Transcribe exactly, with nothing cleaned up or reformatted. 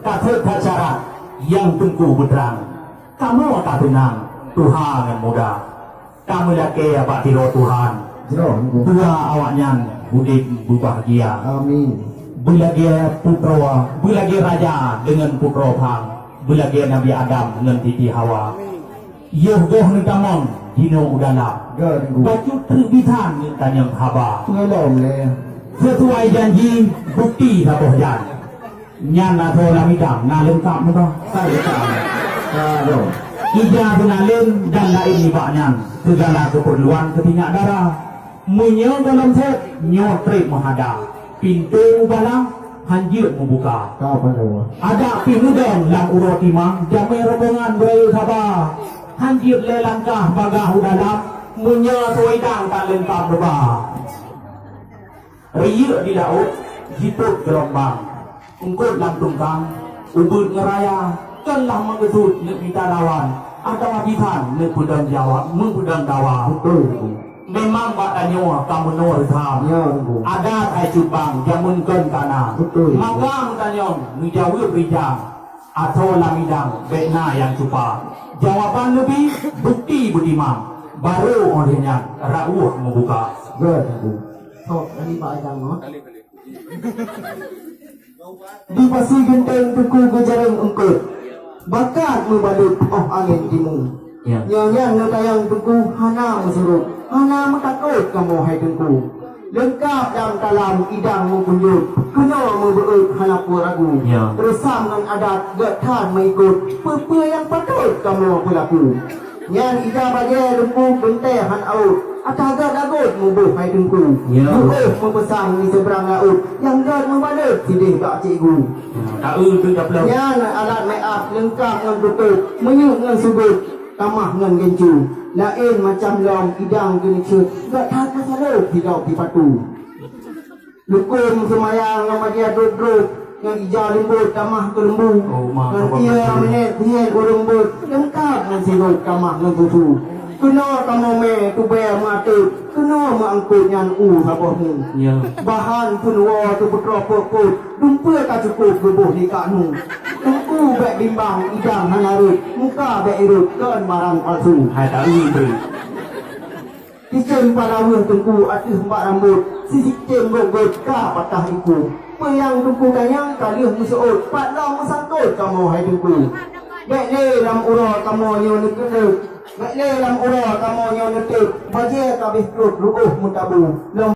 Ka seuet that syarat nyang Teungku beutrang. Kamoe ka teunang, tuha ngon muda. Ka meulakée bak sidroe Tuhan. Jroh, Teungku. Dua awaknyan udeb beubahgia. Amin. Beulagée putroe, beulagée raja deungon putroe phang, beulagée Nabi Adam ngon Siti Hawa. Yoh goh neutamong jinoe u dalam. Ga, Teungku. Bacut treuk bisan neutanyong haba. Peungelom lé. Seusuai janji, bukti saboh jan. Nyan na soe lam idang, na leungkap meuga. Ka leungkap. Ka dong. Ija seunaleuem dan laén nibak nyan, seugala keupeurluan keutinyak dara. Meunyoe gohlom sép, nyoe trép meuhada. Pintoe mubalang, hanjeuet mubuka. Ka pandai. Adak pih meudong lam uroe timang, jamé rombongan beurayeuk saba. Hanjeuet lé langkah bagah u dalam, meunyoe soe idang ka leungkap meuba. Riyeuk di laôt jipot geulombang, eungkot lam tungkang, ubeuet ngon raya, kon lah meukeusut neuk mita lawan, atawa bisan neuk peudong jawa, meupeudong dawa. Beutôi, Teungku. Memang bak tanyoe ka meunoe reutam. Ya, Teungku. Adat hai cut bang, jameun kon ka na. Beutôi, Teungku. Maka meutanyong, neujaweueb rijang, asoe lam idang, bék na nyang cupa. Jawaban leubeh, bukti beutimang, barô óh lheueh nyan, rauh meubuka. Ya, Teungku. Sok, tadi Pak Ajang, no? Di pasi geunteng Teungku geujareueng eungkôt, bakat meubalot óh angén timu. Ya. Nyoe nyan neutanyong Teungku hana meusurot, hana meutakot kamoe hai Teungku. Leungkap lam talam idang meupeunjot, keunoe meubeuet hana peue ragu. Ya. Reusam ngon adat gét that meuikot, peue-peue nyang patôt kamoe peulaku. Nyan ija bajée lumpuk geuntée han awot, ata gét lagot muboh hai Teungku. Ya. Buoh meupeusan di seubrang laôt, nyang gét meubalot sideh bak cikgu. Ya, taeu tu japlong. Nyan alat make up leungkap ngon tutôp, minyeuk ngon sugot, tamah ngon gincu. Laén macam lom idang geuneuceuet, gét that meusalôb sidroe sipatu. Lukon seumayang ngon bajée drop-drop, ngon ija leumbot tamah keu leumbu. Oh, ma, ngon apa ie betul? Minyeuk hién ureueng beuet, leungkap ngon sirop tamah ngon susu. Keunoe kamoe mé tubée meuatot, keunoe meuangkot nyan u saboh mu. Ya. Bahan pun woe teupeutroh pôt-pôt, dumpeue ka cukôp geuboh di kak nu. Teungku bék bimbang idang hana rhot, muka bék irot kon barang palsu. Hai taeu tu. Cicém palaweueh Teungku ateueh bak rambôt, sisicém gôt-gôt ka patah iku. Peue nyang Teungku tanyong ka lheueh meuseuôt, pat lom meusangkot kamoe hai Teungku. Bék lé lam uroe kamoe nyoe neukeuneuk, bék lé lam uroe kamoe nyoe neuteuek, bajée ka abéh trok reuôh meutabu. Lom